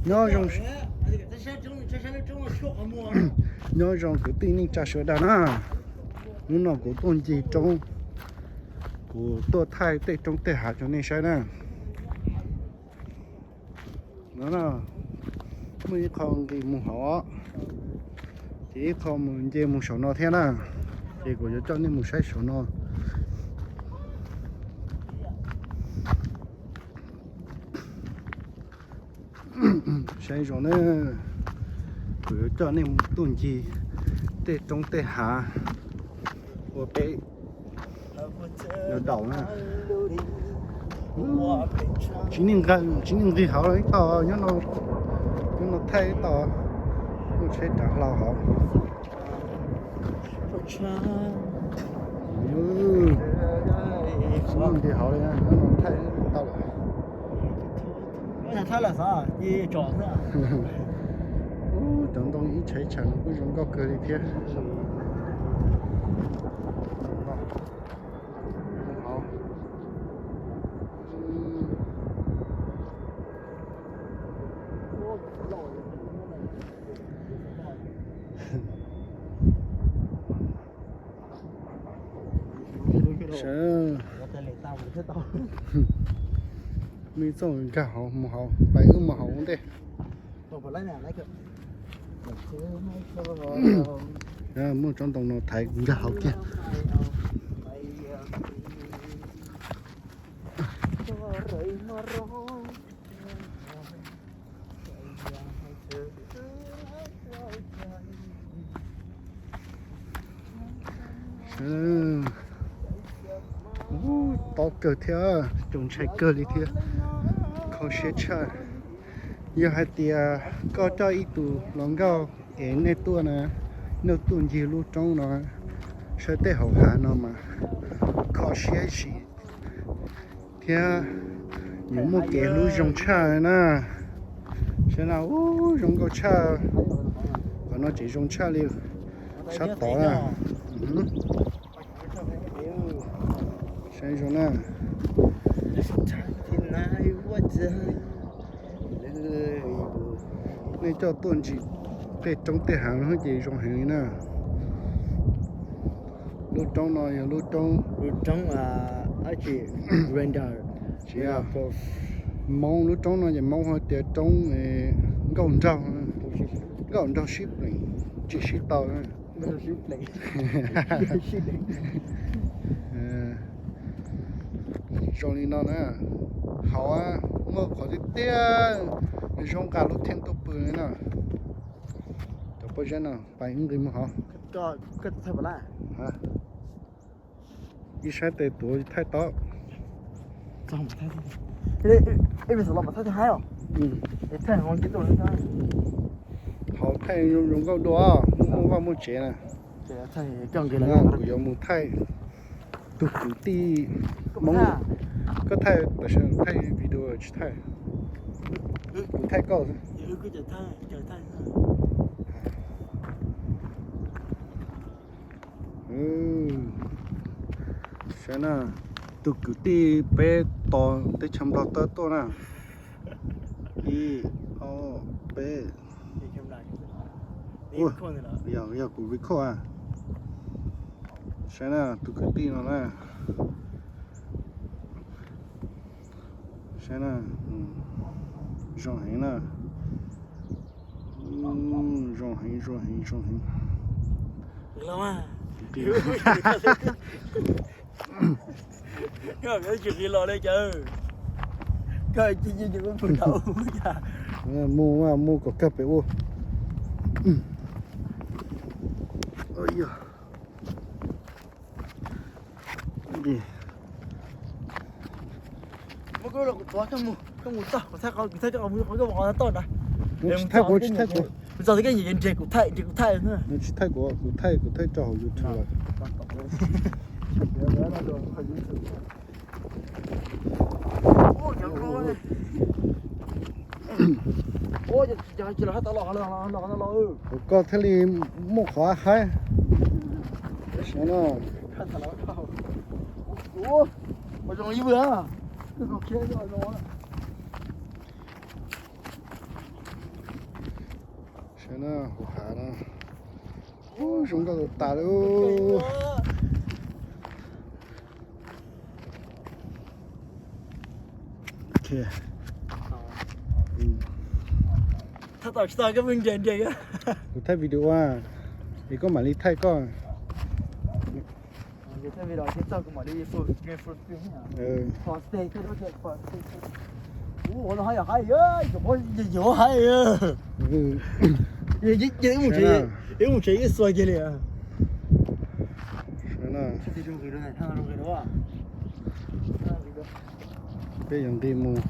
Nyob zoo, nyob zoo kwv tij neej tsa sawv daws na. Hnub no kuv tuaj ncig roob, kuv tuaj thaij tej roob tej hav rau nej saib na. No na, muaj ib qho nqis mus hauv, ces ib qho mus nce mus saum no thiab na. Ces kuv yuav coj nej mus saib saum no. Saib zoo na, kuv yuav coj nej mus tuaj ncig tej roob tej hav ua peb daus na. Tsis, tsis nej nqis hauv ib tog, nyob no thaij ib tog, muaj tsheb rov hlau hauv. Tsis nej nqis hauv li, nyob no thaij tau lawm. Ub, cov ntoo ib tshaiv tshais no kuj zoo nkauj kawg li thiab. Sawv, mej txoj nkag hauv mus hauv, pais wb mus hauv ua ntej. Muaj tsob ntoo no thaiv nkag hauv kiag. Tob kawg thiab, coob ntshai kawg li thiab, kho siab tshaj. Yog hais tias koj coj ib tug hluas nkauj es nej tuaj na, nej tuaj ncig lub roob no, saib tej hauv hav no mas kho siab ib sim thiab yuav muaj kev hlub zoo tshaj na. Saib na, ub, zoo nkauj tshaj. Qhov no tseem zoo tshaj li sab tod na. Saib zoo na. Nej coj tuaj ncig tej roob tej hav no ces zoo heev li na. Lub roob no yog lub roob, lub roob, tsis, Hmoob, lub roob no ces Hmoob ho tias roob nkauj nraug, nkauj nraug sib pleem tsis sib tau. Zoo li no na, hauv muaj qhov tiag tiag zoo nqa lub theej tuaj pw li na. Cov pob zeb no pais ib nqis mus hauv. Ib sab tes tuav thaij tob. Hauv thaij zoo nkauj dua, muaj vaj muaj tsev na. Kuv yuav mus thaij tus kwv tij Hmoob. Koj thaij tam sim thaij video tsis thaij? Kuv thaij koj. Saib na, tus kwv tij peb tos teb chaws Nplog tawb tuaj na. Ib, ob, peb. Yog kuv record a. Saib na, tus kwv tij no na. Saib na, zoo heev na. Zoo heev, zoo heev, zoo heev. Mus, mus kom kawg pem ua. Tsis thaij kuv, tsis thaij kuv. Tsis thaij kuv, kuv thaij, kuv thaij rau hauv YouTube lawm. Kuv koj thiaj li muaj qhov haib. Saib na. Zoo li vwm. Saib na, hauv hav no. Ub, zoo nkauj tas tas li. Kuv thaij video, es koj mam li thaij koj. Ib mus tsev ib xuas kiag li. Peb yuav nqis mus.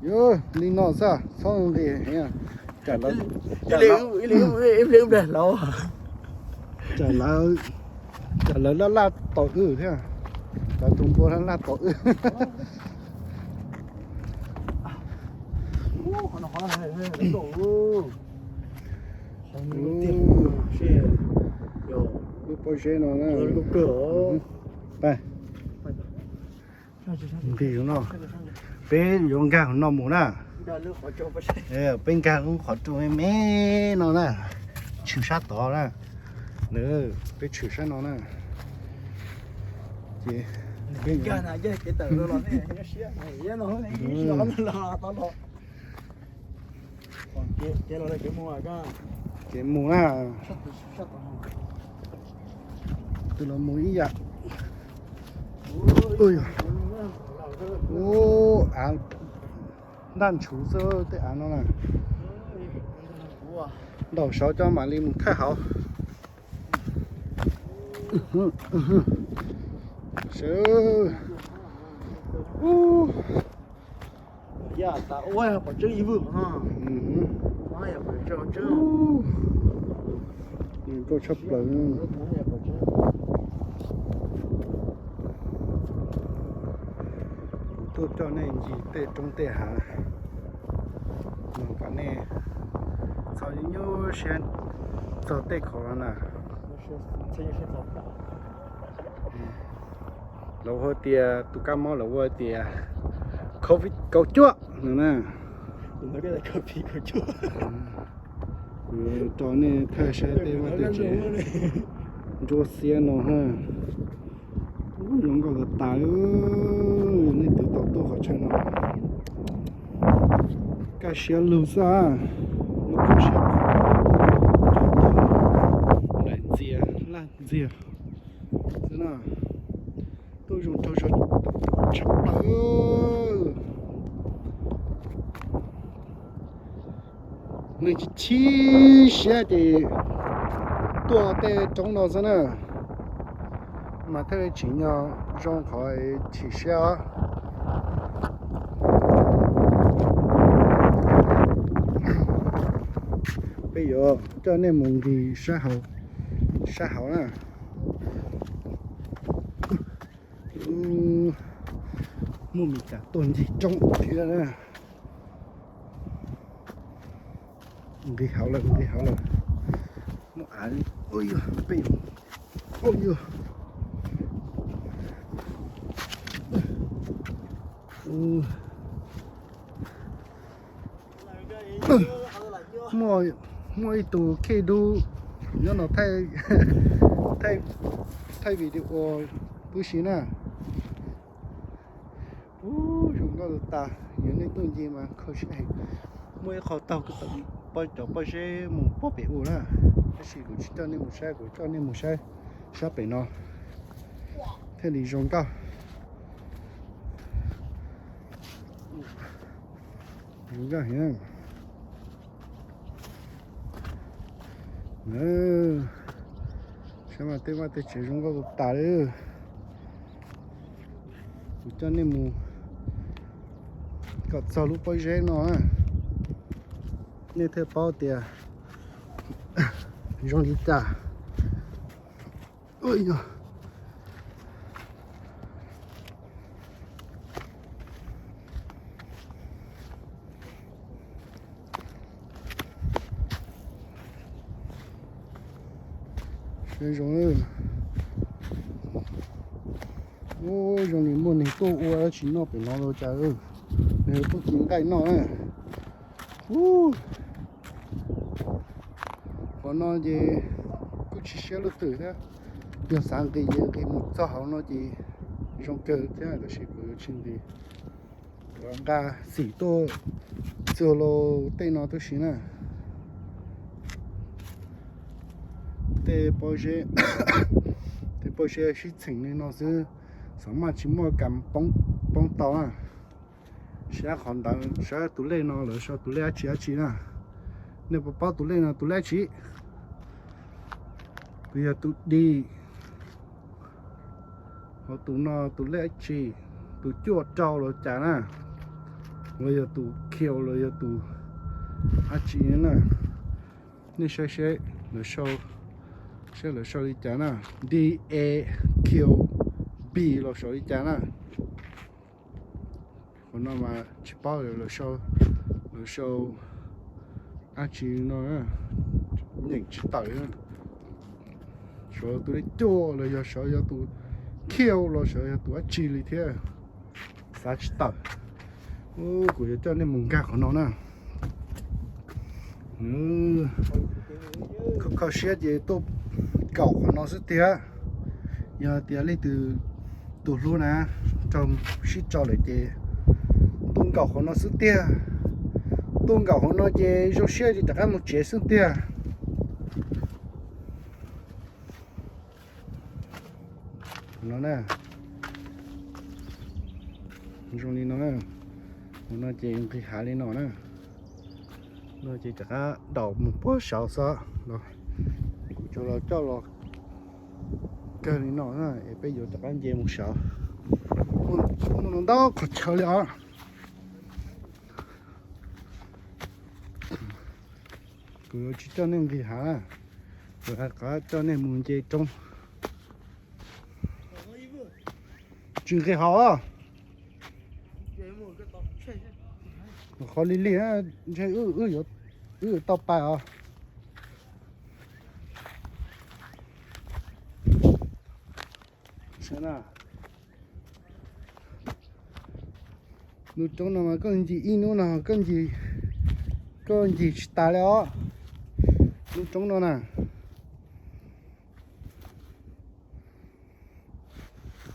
Yuav li no xwb, txhob nqis heev. Tsam lawv, tsam lawv laj laj tom wb thiab, lawv tus npua laj laj tom wb. Lub pob zeb no na. Nqis no, peb yuav nkag no mus na. Peb nkag lub qhov rooj me me no na, tshwm sab tod na. Peb tshwm sab no na. Ces peb ces mus na. Tus los mus ib yam. Ub, av ntaj ntshuv xwb tej av no na. Ntaus saud coj mam li mus thaij hauv. Sawv. Nkauj tshaj plaws. Kuv tuaj coj nej ncig tej roob tej hav no kom nej txhob nyuaj siab txog tej qhov no na. Lawv hu tias tus kab mob lawv hu tias covid kaum cuaj no na. Kuv rau nej thaij saib tej vaj tej tsev ntsuab xiab no ha. Ub, zoo nkauj tas tas li. Nej twb tau tuaj qhov chaw no, kaj siab lug xwb. Lub kaj siab, daim ntxias laj ntxiag xwb na. Tuaj zoo nraug zog tshaj plaws. Nws chim siab ces tuaj tej roob no xwb na, mas thiaj li tsim nyog zoo qhov chim siab os. Peb yuav coj nej mus ncig sab hauv, sab hauv na. Muaj Mes Kas tuaj ncig roob thiab na. Nqis hauv lawm, nqis hauv lawm. Muaj av li, ua yog peb, ua yog. Muaj, muaj ib tug khej dub nyob no thaij, thaij video tub si na. Ub, zoo nkauj tas, yog nej tuaj ncig mas kho siab heev. Muaj ib qho taug cov pob zeb mus pob pem ub na, tab sis kuv tsis coj nej mus saib, kuv coj nej mus saib sab pem no thiaj li zoo nkauj. Zoo nkauj heev. Saib mas tej vaj tej tsev zoo nkauj tas li. Kuv coj nej mus kom txog lub pob zeb no, nej thiaj paub tias zoo li cas. Zoo, ub, zoo li muaj neeg tuaj ua dab tsi noj pem no los cas. Yog tub ci nqaij noj na. Ub, qhov no ces kuj tsis siab lub twm thiab. Yog xav nqis ces nqis mus txog hauv no ces zoo kawg thiab, tab sis kuv yuav tsis nqis. Kuv nqa xim tuaj txog lub tej no tib si na. Tej pob zeb, tej pob zeb sib txheem li no xwb, xav maj tsis muaj kas poob tau na. Saib qhov ntawd, saib tus lej no lawv sau tus lej dab tsi dab tsi na. Nej puas paub tus lej no tus lej dab tsi? Kuv yog tus di, ho tus no tus lej dab tsi, tus cuaj rau los cas na, los yog tus kiu los yog tus dab tsi na. Nej saib seb lawv sau, seb lawv sau li cas na, D A Q B los sau li cas na. Qhov no mas tsis paub lawv sau, lawv sau dab tsi no, nyeem tsis tawm. Sau tus lej cuaj los yog sau yog tus kiu los sau yog tus dab tsi li thiab, xav tsis tawm. Kuv yuav coj nej mus nkag qhov no na. Kho kho siab ces tuaj nkaum qhov no xwb tiag. Yog tias leej twg tus hlub na, raug sib tso lawm ces tuaj nkaum qhov no xwb tiag. Tuaj nkaum qhov no ces zoo siab ces rov qab mus tsev xwb tiag. No na, zoo li no na. Qhov no ces nqis hav li no na. No ces rov qab daus mus puag saud xwb. Kuv tsuas los coj los kawg li no na, es peb yuav rov qab nce mus saud. Muaj ntau qhov chaw li os. Kuv yuav tsis coj nej nqis hav, kuv rov qab coj nej mus nce roob. Tsis nqis hav os. Qhov li li ntshe wb yuav tau pais os. Lub roob no mas koj ncig ib hnub no koj ncig, koj ncig tsis tas li os. Lub roob no na.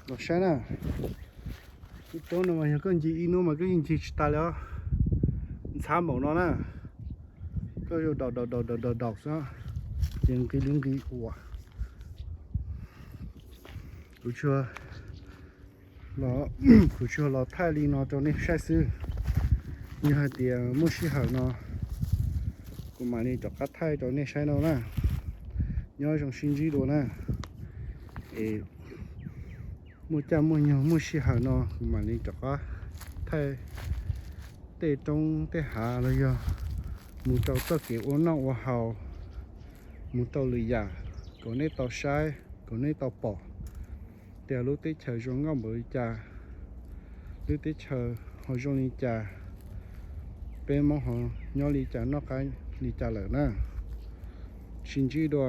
Los saib na, lub roob no mas yog koj ncig ib hnub mas koj yeej ncig tsis tas li os. Ntxhab npaum no na, koj yuav daus daus daus daus daus daus xwb, ces nqis li nqis ua. Kuv tsuas los, kuv tsuas los thaij li no rau nej saib xwb. Yog hais tias muaj sij hawm no kuv mam li rov qab thaij rau nej saib no na. Nyob zoo sib ntsib dua na. Es muaj caij muaj nyoog muaj sij hawm no kuv mam li rov qab thaij tej roob tej hav los yog mus rau txoj kev ua noj ua haus, mus rau lwm yam kom nej tau saib, kom nej tau pom tias lub teb chaws zoo nkauj npaum li cas, lub teb chaws ho zoo li cas, peb Hmoob ho nyob li cas noj qab li cas lawm na. Sib ntsib dua.